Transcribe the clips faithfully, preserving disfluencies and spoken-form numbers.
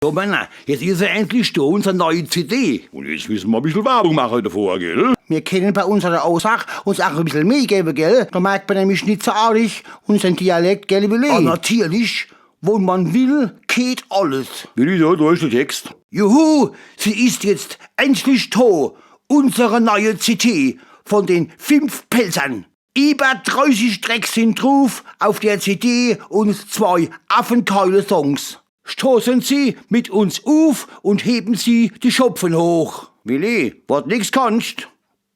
So, Männer, jetzt is er endlich do, unser neie C D. Un jetzt misse mer e bissel Werbung mache devor, gell? Mir kenne bei unserer Aussach uns ach e bissel Mieh gewe, gell? Do merkt mer nämlich net so arich unsern Dialekt, gell, Willi? Ah, natürlich. Wo mer will, geht alles. Willi, do, do is de Text. Juhu, sie is jetzt endlich do, unsere neie C D von den fünf Pälzern. Iwwer dreißig Tracks sin druf auf der C D un zwei affengeile Songs. Stoßen Sie mit uns uf und heben Sie die Schopfen hoch. Willi, wo d' nix kannscht,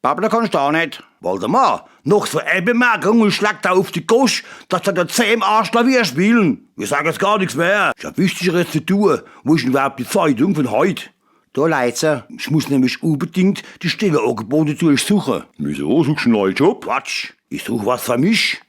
babble kannscht ach net. Waldemar, noch so e Bemerkung un schlag der uf die Gosch, dass der de Zäh im Arsch Klavier spielen. Mir sage jetzt gar nix mehr. Ich hab Wichtigeres zu tue. Wo is denn iwwerhaupt die Zeitung von heit? Do, Leitze, ich muss nämlich unbedingt die Stelleangebote durchsuche. Wieso? Suchscht en neie Job? Quatsch, ich such was für mich.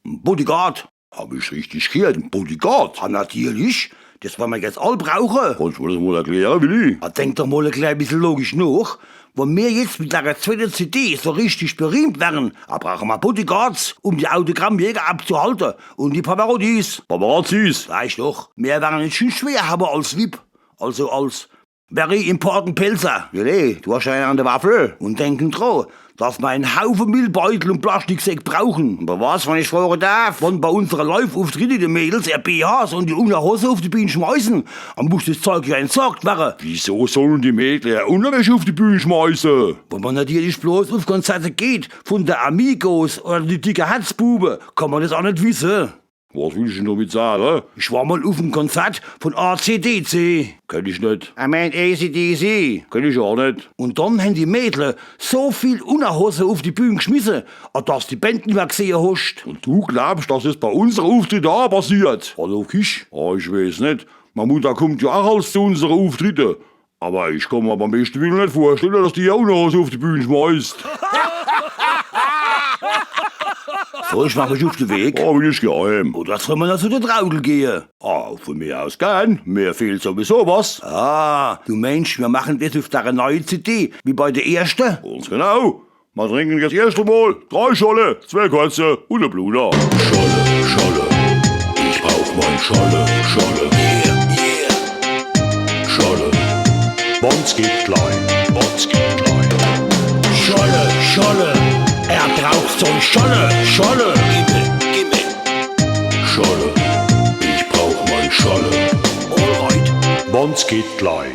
En Bodyguard. Hab ich richtig gheert? En Bodyguard? Ah, natürlich. Des wolle mer jetzt all brauche. Kannscht mer des mol erkläre, Willi? Ah, denk doch mol e klää bissel logisch noch. Wenn mir jetzt mit der zwette C D so richtig berühmt werre, ah, brauche mer Bodyguards, um die Autogrammjäger abzuhalte. Un die Paparazzis. Paparazzis? Weescht doch, mir werre jetzt schun schwer hawwe als V I P. Also als Very important Pälzer. Willi, du hascht ääner an de Waffel. Un denk dro, dass mer en Haufe Müllbeutel un Plastiksäck brauche. Awwer was, wenn ich froche derf? Wenn bei unsere Live-Ufftritte die Mädels ehr B Hs un die Unnerhose uf die Bühn schmeiße, dann muss des Zeig jo entsorgt werre. Wieso solle die Mädels ehr Unnerwäsch uf die Bühn schmeiße? Wenn mer natürlich bloß uf Konzerte geht, vun de Amigos oder die dicke Herzbuwe, kann mer des ach net wisse. Was willscht du dann domit sage? Ich war mol uf em Konzert vun A C D C. Kenn ich net. Er meent A C D C. Kenn ich ach net. Un dann hen die Mädels so viel Unnerhose uf die Bühn gschmisse, dass die Band nimmer gsehe hoscht. Un du glaabscht, dass es bei unsere Ufftritte ach passiert? Hallo, Kisch? Ah, ich weeß net. Mei Mutter kummt jo ach als zu unsere Ufftritte. Awwer ich kann mer beim beschte Wille net vorstelle, dass die ehr Unnerhose uf die Bühn schmeißt. So, ich mach mich uf de Weg. Ah, will ich gern. Oder solle mer noch zu de Traudel gehe? Ah, vun mir aus gern. Mir fehlt sowieso was. Ah, du meenscht, mir mache des uf de neie C D, wie bei de erschte? Ganz genau. Mer trinke jetzt erscht emol drei Schorle, zwää Korze un e Bluna. Schorle, Schorle, ich brauch mei Schorle, Schorle. Yeah, yeah. Schorle, wann's geht glei, wann's geht glei. Schorle, Schorle, er braucht sei Schorle, Schorle. Gimme, gimme. Schorle, ich brauch mei Schorle. Alright. Wann's geht glei.